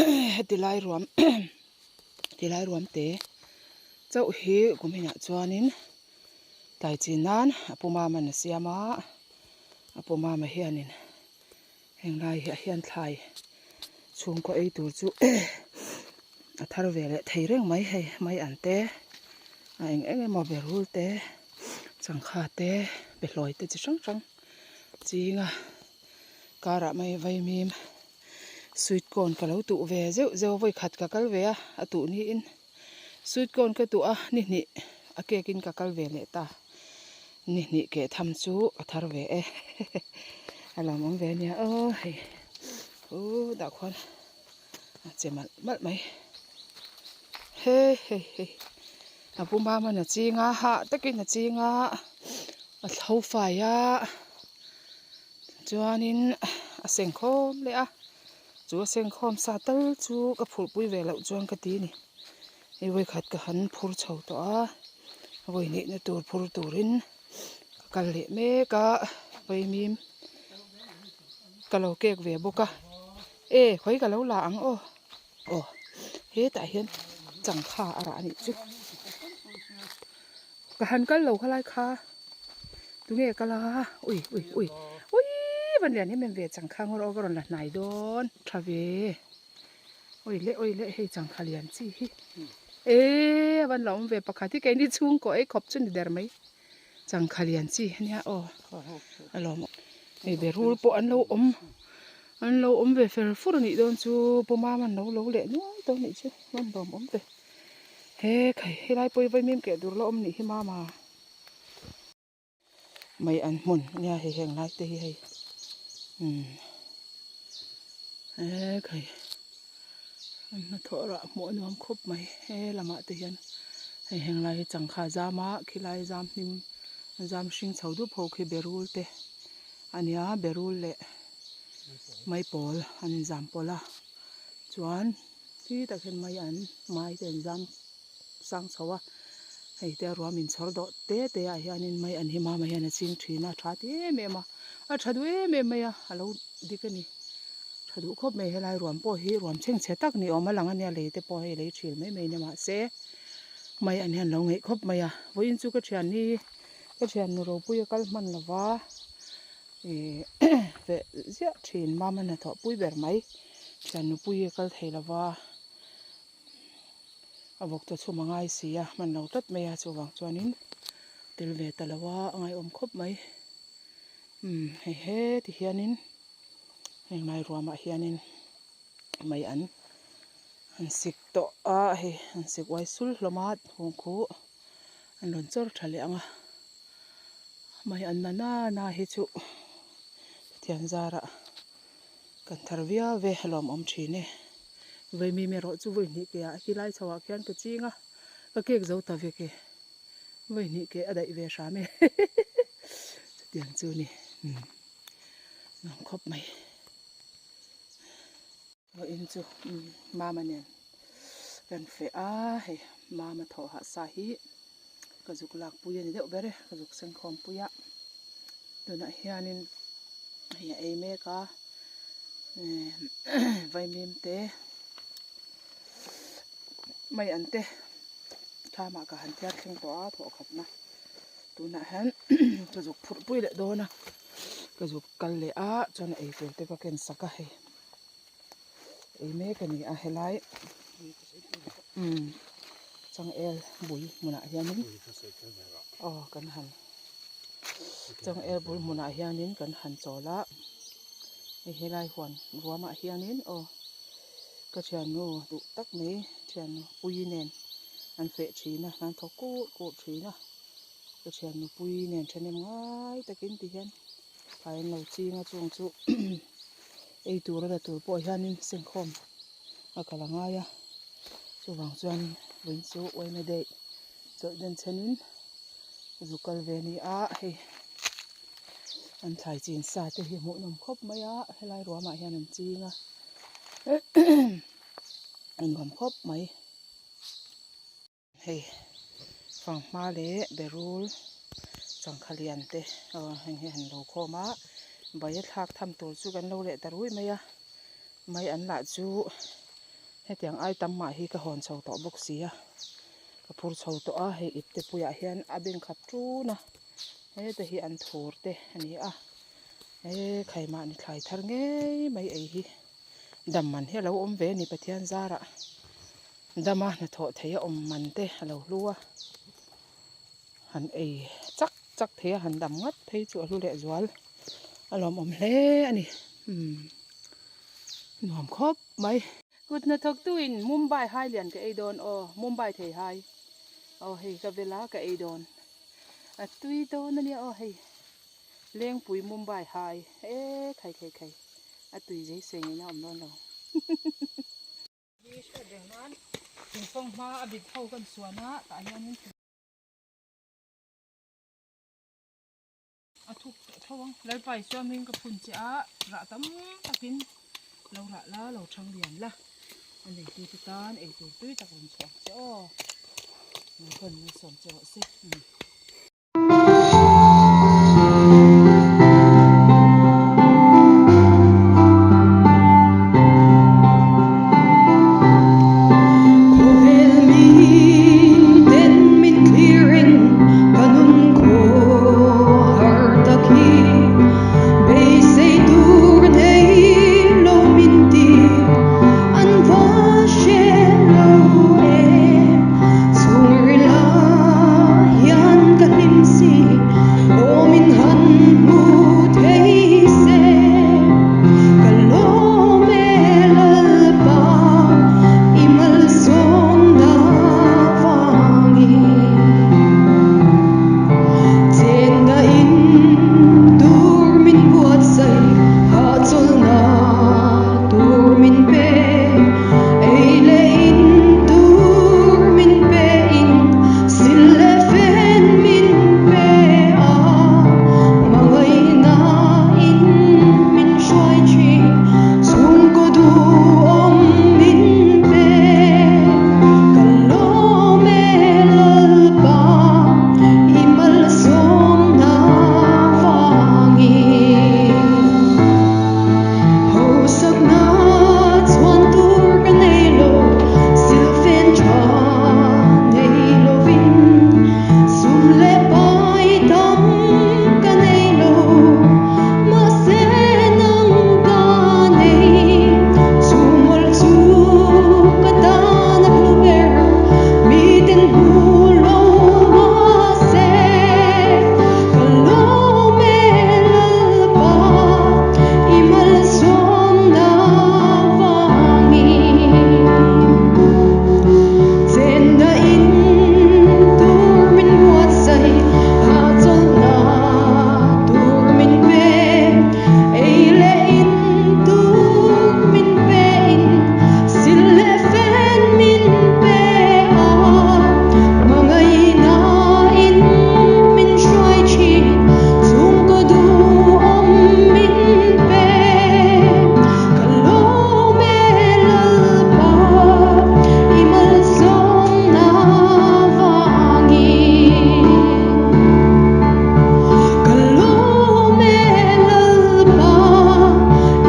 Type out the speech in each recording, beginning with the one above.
Heti lai ruam ti lai ruam te chauh hi kum inah chuanin tlai chin nan a pu mama'n a siam a a pu mama hianin heng lai ah hian thlai chhungkaw ei tur chu a thar ve leh thei reng mai hei mai an te a eng eng emaw berul te changkha te behlawi te chi hrang hrang ching a karah mai vaimim sweet corn ka lo tuh ve zeuh zeuh a vawi khat ka kal ve a a tuh niin sweet corn ka tuh a ni hnih a cake in ka kal ve leh ta ni hnih keh tham chu a thar ve e a lawmawm ve ania aw hei uh dah khuan a che malh malh mai he hei hei a pu mama'n a ching a hah takin a ching a a thlo fai a. Chuanin a sengkhawm leh a, chu a sengkhawm sa tal chu ka phurhpui ve loh chuan ka ti a ni. Hei vawikhat ka han phur chho tawh a, vawi nihna tur phur turin ka kal leh mek a, vaimim ka lo kek ve bawk a, e khawi ka lo la ang aw, aw hetah hian changkha a rah a nih chu. Ka han kal lo khalai kha tunge kal a ui ui ui ui van lian em em ve changkha ngawr aw ka rawn la hnai dawn tha ve ui leh ui leh hei changkha lian chi hi e van la awm ve pakhat hi keini chhungkaw ei khawp chu ni der mai changkha lian chi ania aw a lawm hei berul pawh an lo awm an lo awm ve fer fur anih dawn chu pawm an lo lo leh nual tawh anih chu an lawm awm ve. He khai helai pawh hi vaimim keh tur la awm nih hi mama mai an hmun nia hei heng lai te hi hei umm he khai an hnathawh rah hmuh a nuam khawp mai he lamah te hian hei heng lai hi changkha zam a khilai zam hnim zam hring chho dup ho khi berul te a nia berul leh maipawl an inzam pawlh a chuan. Khi tak hian mai an mai te an zam sang chho a, hei te a ruam inchhawr dawh te te ah hianin mai an hi mama hian a ching thin a, tha ti em em a, a tha duh em em mai a, a lo dik a ni, tha duh khawp mai helai ruam pawh hi ruam chhengchhe tak ni awm a lang a nia lei te pawh hei lei thil mai mai nia mahse mai an hian lo ngeih khawp mai a, vawiin chu ka thian hi ka thian nu ropui a kal hman lova Ih feh ziah thin mama hnathawh pui ber mai thian nupui a kal thei lova a vawk chaw chhum a ngai si a hman lo tlat mai a chuvang chuanin tel ve ta lo a a ngaihawm khawp mai umm hei heti hianin heng lai ruamah hianin mai an an sik tawh a hei an sik uai sul hlawm a hung khuh an rawn chawr tha leh ang a. Mai an na na na hi chu Pathian zarah kan thar viau ve a lawmawm thin e. Vaimim erawh chu vawi hnih ke ah khi lai chho ah khian ka ching a, ka cake zo ta vek e. Vawi hnih ke a daih ve hram e chutiang chu ni umm nuam khawp mai. Vawiin chu umm mama nen kan feh a hei mama thawh hah sa hi. Ka zuk lak pui a ni deuh ber e, ka zuk sengkhawm pui a, tunah hianin hei a ei mek a vaimim te mai an te thlamah ka han thiar thleng tawh a thawh khatna tunah hian ka zuk phurh pui leh dawn a ka zuk kal leh a chuan a ei tur te ka ken sak a hei ei mek a ni a helai umm changel bul hmunah hianin aw kan han changel bul hmunah hianin kan han chawl a hei helai huan ruamah hianin aw ka thiannu duh tak mai thiannu pui nen an feh thin a an thawk kur kur thin a ka thiannu pui nen thahnem ngai takin ti hian. Tlai an lo ching a chung chu ei tur a la tur pawh hianin sengkhawm a kal a ngai a chuvang chuan vawiin chu uaina daih chawlh den chenin zu kal ve a ni a hei an thlai chin sa te hi hmuhnawm khawp mai a helai ruamah hian an ching a a nuam khawp mai. Hei fanghma leh berul changkha lian te aw heng hi han lo khawm a bai a thlak tham tur chu kan lo leh ta rui mai a mai an lah chu. Hetiang ai tam mah hi ka hawn chho tawh bawk si a, ka phur chho tawh a, hei ipte puiah hian a beng khat ṭun a, heta hi an thur te a ni a, he khaimah ni thlai thar ngei mai ei hi dam man hi a lo awm ve a ni Pathian zarah dama hnathawh theih a awm man te a lo hlu a, han ei chak chak thei a, han dam ngat phei chu a hlu leh zual a lawmawm hle a ni umm nuam khawp mai. Kut hnathawktu in Mumbai hai lian ka ei dawn aw, Mumbai thei hai aw hei ka vela ka ei dawn a tui dawn ania aw hei Lengpui Mumbai hai e khai khai khai a tui zei sei ngei na awm dawn lo. Hi hriat reng nan thingfawng hma a bit ho kan suan a tah hianin. A thuk tawh tho ang. Lalpa Isua hming ka phun che a, rah tam takin lo rah la, lo thang lian la. A neitute tan eitur tui tak rawn chhuah ang che aw. Lalpa'n malsawm che rawh se. Khawvel miten min thlirin ka nun khaw har tak hi beisei tur nei lo min ti an va hre lo em. Chhungril ah hian ka hlim si aw min han hmu thei se ka lawm e Lalpa i malsawmna vangin. Chenna in tur min buatsaih hahchawlhna tur min pe, ei leh in tur min pe in sil leh fen min pe a, hmangaihna in min hruai thin, chhungkaw duhawm min pe. Ka lawm e Lalpa i malsawmna vangin. Hausakna chuan tur ka nei lo, silfen tha nei lovin sum leh pai tam ka nei lo, mahse nang ka nei. Chu mawlh chu ka tan a hlu ber, miten hmu lo mahse ka lawm e Lalpa i malsawmna vangin. Chenna in tur min buatsaih hahchawlhna tur min pe, ei leh in tur min pe in sil leh fen min pe a, hmangaihna in min hruai thin, chhungkaw duhawm min pe. Ka lawm e Lalpa i malsawmna vangin. Ka lawm e Lalpa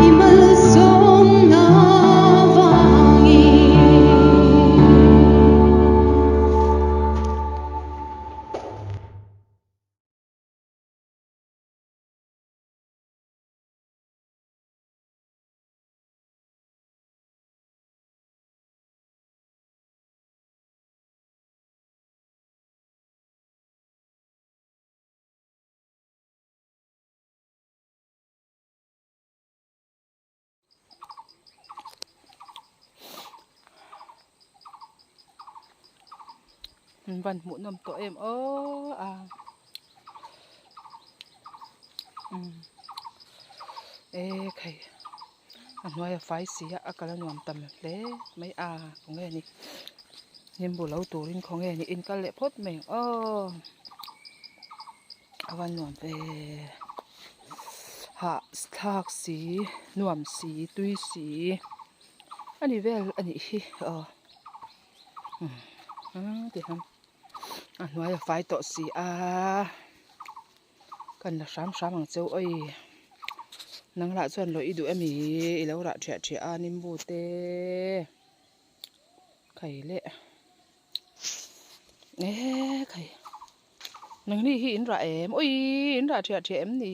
i malsawmna vangin. Van hmuh nawm tawh em aw a e khai a hnuai a fai si a a kal a nuam tam hle mai a khawnge ni nimbu lo turin khawnge ni in kal leh phawt mai ang aw a va nuam ve hah thlak si nuam si tui si a ni vel a nih hi aw umm ti hian a hnuai a fai tawh si a. Kan la hram hram ang cheu awi. Nang lah chuan lawih i duh emi? I lo rah thiah thiah a nimbu te. Khai leh e khai nangni hi in rah em ui in rah thiah thiah em ni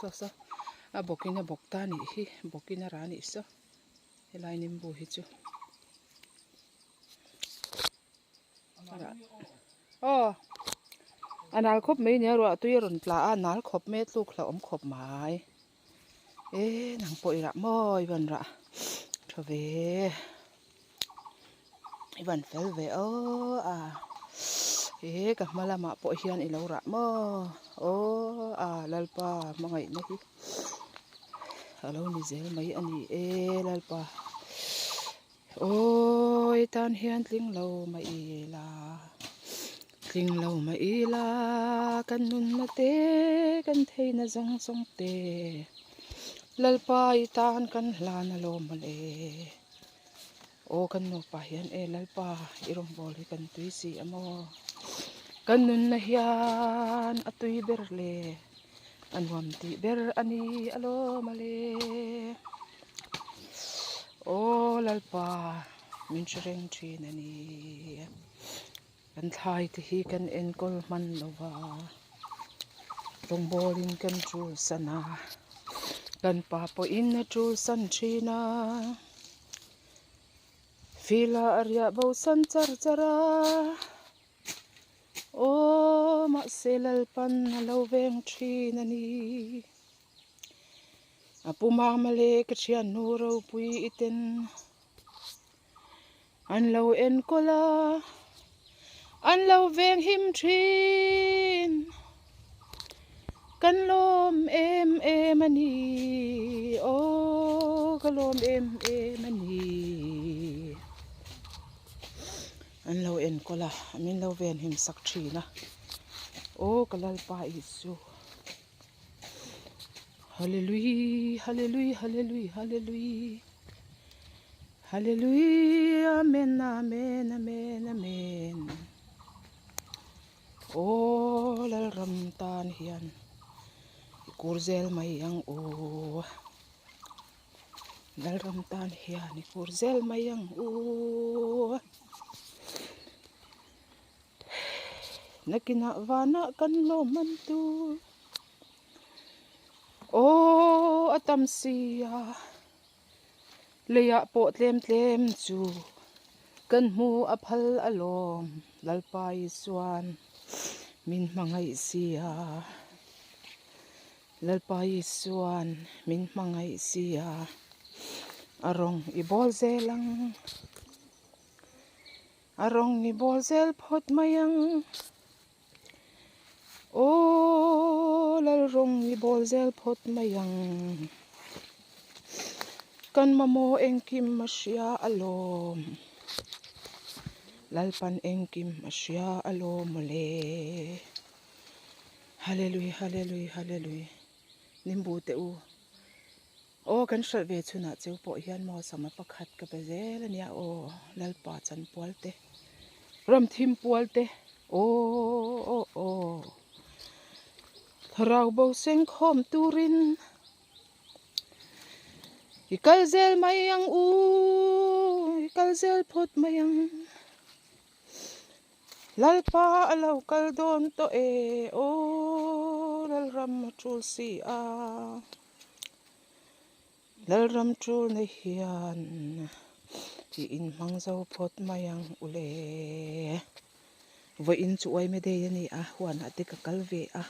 saw saw a bawk in a bawk ta nih hi bawk in a rah a nih saw helai nimbu hi chu aw a nal khawp mai nia ruah tui a rawn tla a a nal khawp mai a tluk hlauhawm khawp mai. E nang pawh i rah maw i van rah tha ve i van fel ve aw a e ka hma lamah pawh hian i lo rah maw aw a lalpa hmangaihna hi a lo ni zel mai a ni e lalpa aw i tan hian tling lo mah ila. Tling lo mah ila kan nunna te kan theihna zawng zawng te Lalpa i tan kan hlan alawm mawle. Aw kan nupa hian e Lalpa i rawngbâwl hi kan tui si a maw? Kan nunna hian a tui ber le a nuam tih ber a ni alawm mawle. Aw Lalpa min hre reng thin a ni. Kan thlai te hi kan enkawl hman lo va, rawngbâwl in kan tul san a, kan pa pawhin a tul san thin a, fila a riah bo san char char a, aw mahse Lalpan a lo veng thin a ni. A pu Mama leh ka thiannu ropui i ten. An lo enkawl a, an lo veng him thin. Kan lawm em em a ni, aw ka lawm em em a ni. An lo enkawl a, min lo ven him sak thin a, aw ka Lalpa Isu. Hallelui, hallelui, hallelui, hallelui. Hallelui, amen, amen, amen, amen. Aw Lalram tan hian i kur zel mai ang u. Lalram tan hian i kur zel mai ang u. Nakinah vanah kan lawm man tur. Aw a tam sia. Leiah pawh tlem tlem chu kan hmu a phal alawm Lalpa Isuan min hmangaih sia Lalpa Isuan min hmangaih sia a rawng i bawl zel ang a rawng i bawl zel phawt mai ang. Aw Lalrawng i bawl zel phawt mai ang. Kan mamawh engkim a hria alawm. Lalpan engkim a hria alawm mawle. Hallelui hallelui hallelui Nimbu teh u. Aw kan hralh ve chhunah cheu pawh hian maw sama pakhat ka pe zel a nia aw Lalpa chanpual te ramthim pual te aw aw aw thlarau bo seng khawm turin i kal zel mai ang u i kal zel phawt mai ang. Lalpa a lo kal dawn tawh e aw Lalram a tul si a Lalram tul na hian i inhmang zo phawt mai ang u le Vawiin chu uaime day a ni a huanah te ka kal ve a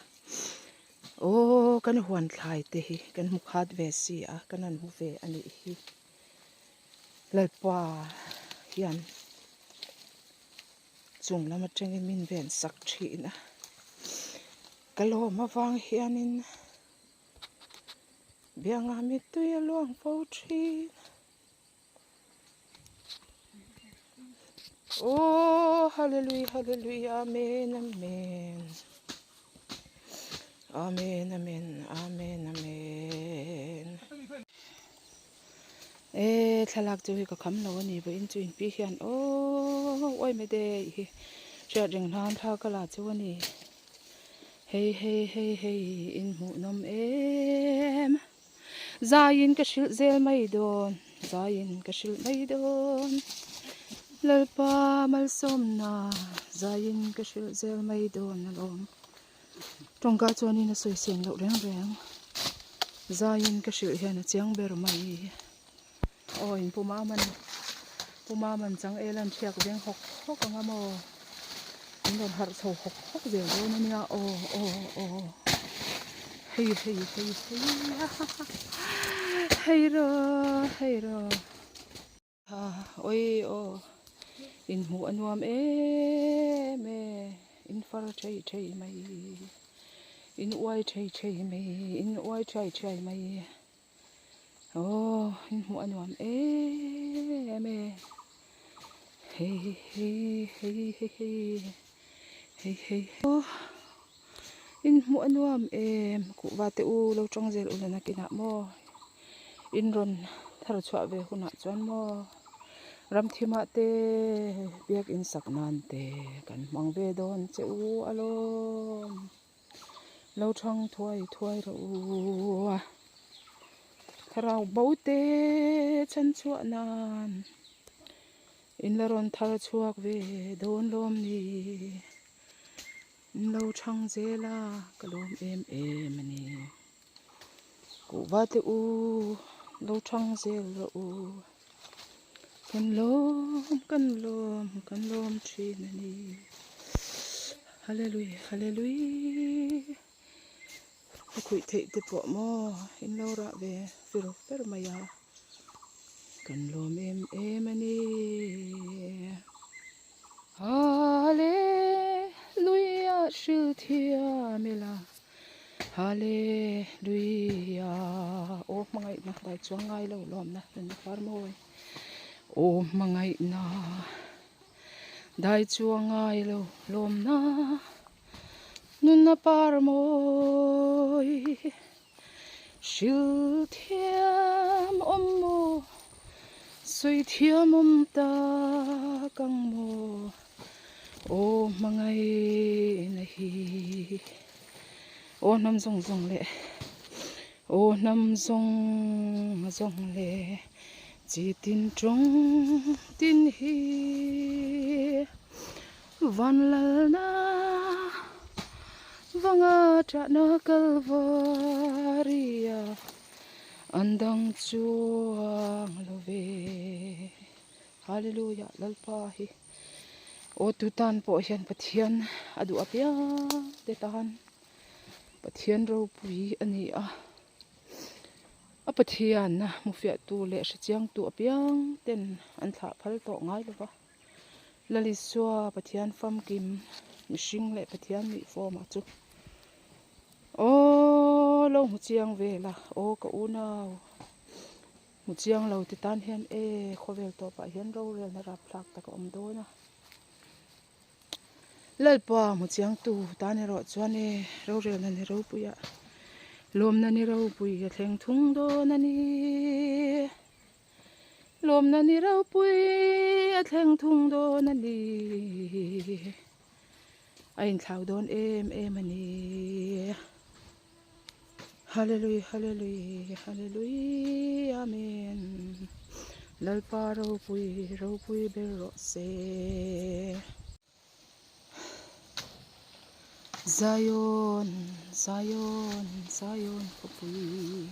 aw kan huan thlai te hi kan hmu khat ve si a kan han hmu ve a nih hi. Lalpa hian chung lam atangin min ven sak thin a, ka lawm avang hianin bianga mittui a luang fo thin. Aw hallelujah hallelujah amen amen amen amen amen amen. E thlalak chu hei ka kham lo a ni vawiin chu inpi hian aww uai mai te hi hriat reng hnan thla ka la chu a ni hei hei hei hei in hmuh nawm em. Zaiin ka hrilh zel mai dawn, zaiin ka hrilh mai dawn. Lalpa malsawmna, zaiin ka hrilh zel mai dawn alawm. Tawngka chuanin a sawi sen loh reng reng. Zaiin ka hrilh hian a chiang ber mai. Aw in pu Maman pu Maman chang el an thiak veng hawk hawk ang a maw? An rawn harh chho hawk hawk zel dawn a nia aw aw aw hei hei hei hei ha ha ha hei rawh hei rawh ha awi aw inhmuh a nuam em e in far thei thei mai in uai thei thei mai in uai thai thai mai. Aw in hmuh a nuam em e hei hei hei hei hei hei hei aw in hmuh a nuam em kuhva te u lo tawng zel ula nakinah maw in rawn thar chhuah ve hunah chuan maw ramthimah te biakin sak nan te kan hmang ve dawn che u alawm. Lo thang thuai thuai rawh u a, thlarau bo te chhan chhuah nan in la rawn thar chhuak ve dawn lawm ni. In lo thang zel a, ka lawm em em a ni. Kuhva te u, lo thang zel rawh u. Kan lawm, kan lawm, kan lawm thin a ni. Hallelujah, hallelujah. A khuih theih te pawh maw in lo rah ve fir fer mai a. Kan lawm em em a ni. Hallelujah hril thiam ila. Hallelujah Aw hmangaihna dai chuang ngai lo lawmna nunna far mawi Aw hmangaihna dai chuang ngai lo lawmna nunna par mawi Hril thiam awm maw sawi thiam awm tak ang maw Aw hmangaihna hi Aw hnam zawng zawng leh Aw hnam zawng zawng leh Chi tin tawng tin hi Vanlalna vanga ṭahna Kalvaria an dang chuang lo ve. Hallelujah Lalpa hi aw tu tan pawh hian Pathian a duh apiang te tan Pathian ropui a ni a a Pathian a hmufiah tu leh hrechiang tu apiang ten an thlah phal tawh ngai lo va Lalisua Pathian famkim mihring leh Pathian nih form ah chu aw lo hmu chiang vel a aw ka unau. Hmu chiang lo ti tan hian e khawvel tawpah hian rorelna rapthlak tak a awm dawn a. Lalpa hmu chiang tu tan erawh chuan e rorelna ni ropuia lawmna ni ropui a thleng thung dawn a ni. Lawmna ni ropui a thleng thung dawn a ni. A inthlau dawn em em a ni. Hallelujah Hallelujah Hallelujah Amen Lalpa ropui ropui ber rawh se Zion Zion Zion khawpui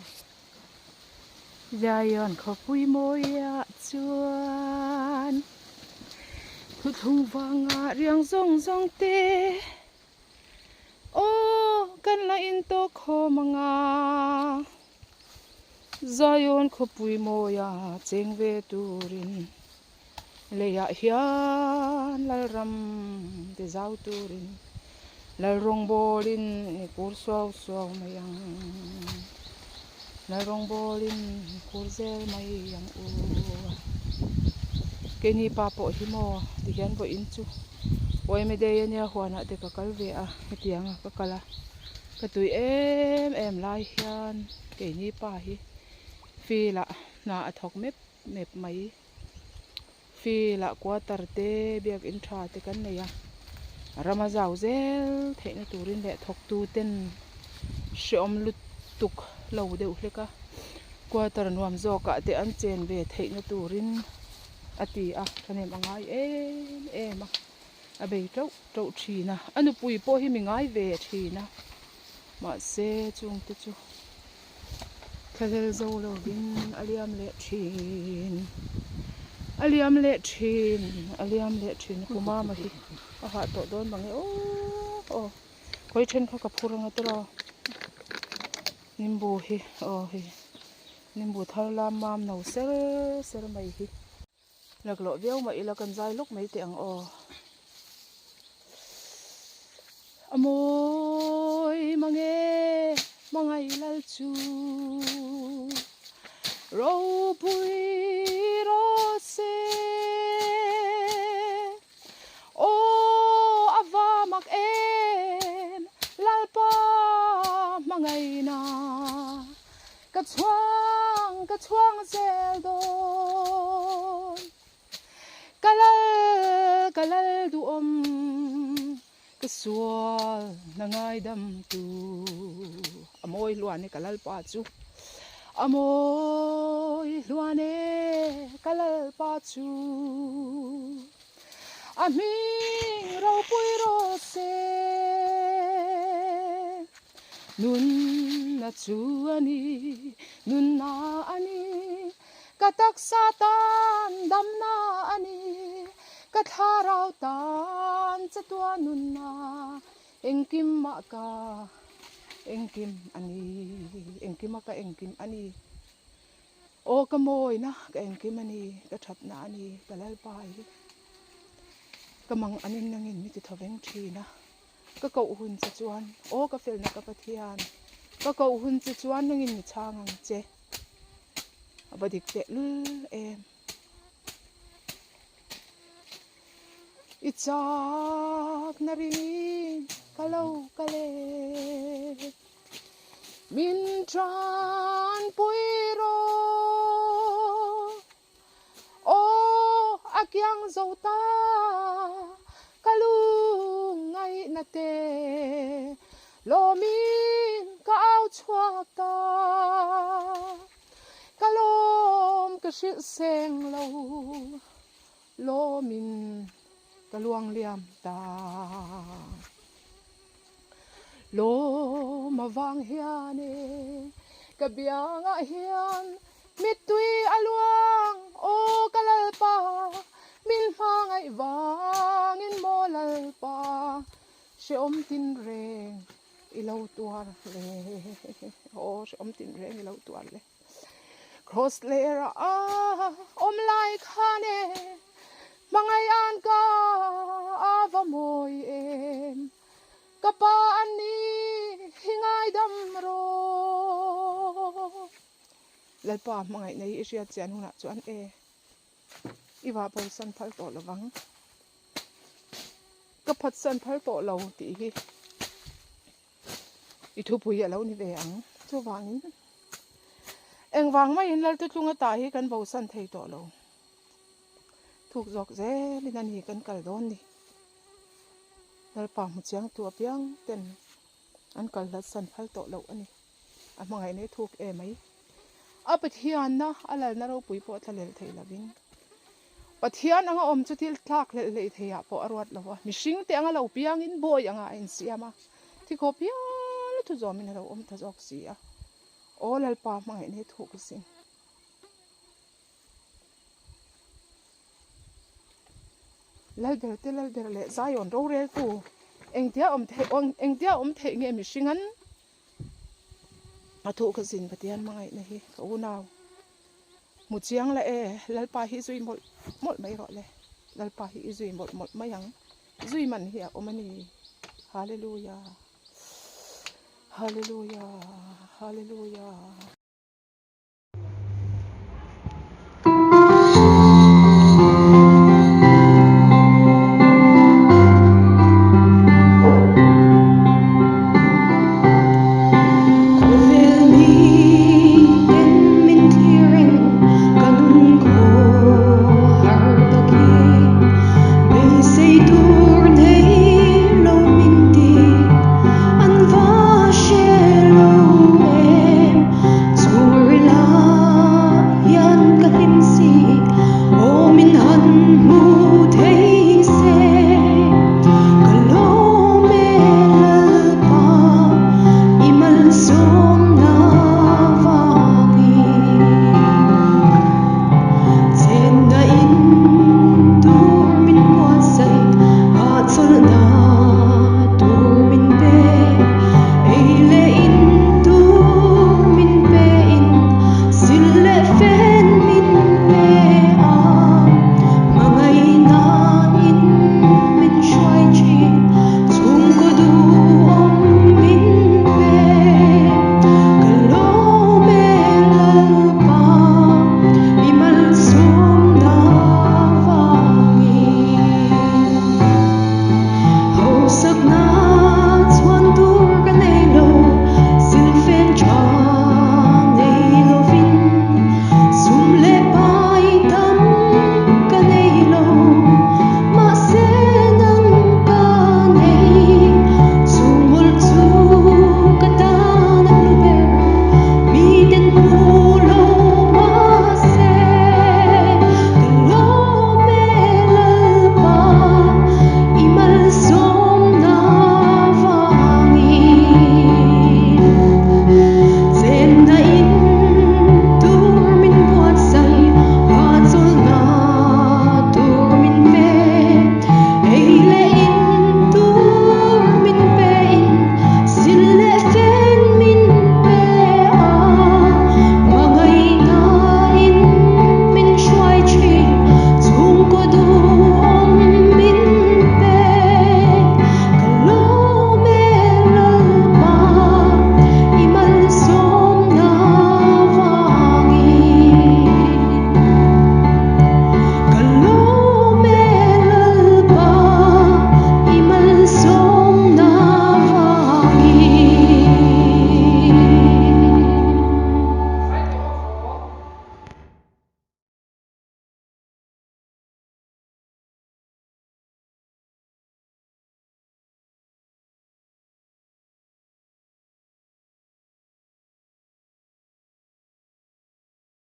Zion khawpui mawiah chuan Thuthlung vanga riang zawng zawng te Aw, kan la intawk khawm ang a, Zion khawpui mawia cheng ve turin leiah hian Lalram ti zau turin Lalrawngbawlin i kur suau suau mai ang, Lalrawngbawlin i kur zel mai ang u. Keini pa pawh hi maw tihian vawiin chu. Uaime day ania huanah te ka kal ve a hetiang a ka kal a ka tui em em lai hian keini pa hi field ah hna a thawk mep mep mai field ah quarter te biakin tha te kan nei a ram a zau zel theihna turin leh thawk tu ten hreawm lutuk lo deuh hlek a. Quarter nuam zawkah te an chen ve theihna turin a ti a, thahnem a ngai em em a, a bei teuh teuh thin a, a nupui pawh hi mi ngai ve thin a, mahse chungte chu thlahlel zo lovin a liam leh thin, a liam leh thin, a liam leh thin a Pumama hi a hah tawh dawn mange aw aw khawi then kha ka phur anga tawh a. Nimbu hi aw hei nimbu thar lam mam no ser ser mai hi laklawh viau mah ila kan zai lawk mai teh ang aw. A mawi mange hmangaih lal chu ropui rawh se. Aw a va mak em Lalpa hmangaihna ka chhuang ka chhuang zel dawn ka lal ka lal duhawm ka sual na ngaidam tu a mawi hluan e ka Lalpa chu a mawi hluan e ka Lalpa chu. A hming ropui rawh se. Nunna chu a ni, nunna a ni, Ka taksa tan damna a ni, Ka thlarau tan chatuah nunna, Engkim mah ka engkim a ni, Engkima ka engkim a ni. Aw ka mawina ka engkim a ni, ka thatna a ni, ka Lalpa hi ka mang anin nangin mi ti tho veng thin a, ka koh hun che chuan aw ka felna ka Pathian, ka koh hun che chuan nangin mi chhang ang che, a va dik teh lul em. I chakna ringin ka lo kal e. Min tanpui rawh, aw a kiang zo ta, ka lungngaihna te lawmin ka au chhuak ta, ka lawm ka hrilh seng lo, lawmin ka luang liam ta. Lawm avang hian e ka biangah hian mittui a luang aw ka Lalpa min hmangaih vangin maw Lalpa hrehawm tin reng i lo tuar le aw hrehawm tin reng i lo tuar le Cross ler a awm lai khan e hmangaih an ka a va mawi em. Ka pa an ni hi ngaidam rawh. Lalpa hmangaihna hi i hriat chian hunah chuan e i vah bosan phal tawh lovang. Ka phatsan phal tawh lo tih hi i thupui a lo ni ve ang. Chuvangin engvang maiin Laltutlunga tah hi kan bosan thei tawh lo. Thuk zawk zelin a ni kan kal dawn ni. Lalpa hmu chiang tu apiang ten an kal hlat san phal tawh loh a ni. A hmangaih nei thuk e mai. A Pathianna a lalna ropui pawh tla lel thei lovin Pathian anga awm chu thil thlak hlelh hlei theiah pawh a ruat lo a. Mihring te anga lo piangin bawi anga a insiam a. Thikhawp hial thu zawmin a lo awm ta zawk si a. Aw Lalpa hmangaih nei thuk asin. Lalber te lalber leh Zion roreltu engtia awm theih engtia awm theih nge mihring an a thuh ka zin Pathian hmangaihna hi ka unau hmu chiang la e Lalpa hi zui mawlh mawlh mai rawh le Lalpa hi i zui mawlh mawlh mai ang zui man hi a awm a ni Hallelujah Hallelujah Hallelujah.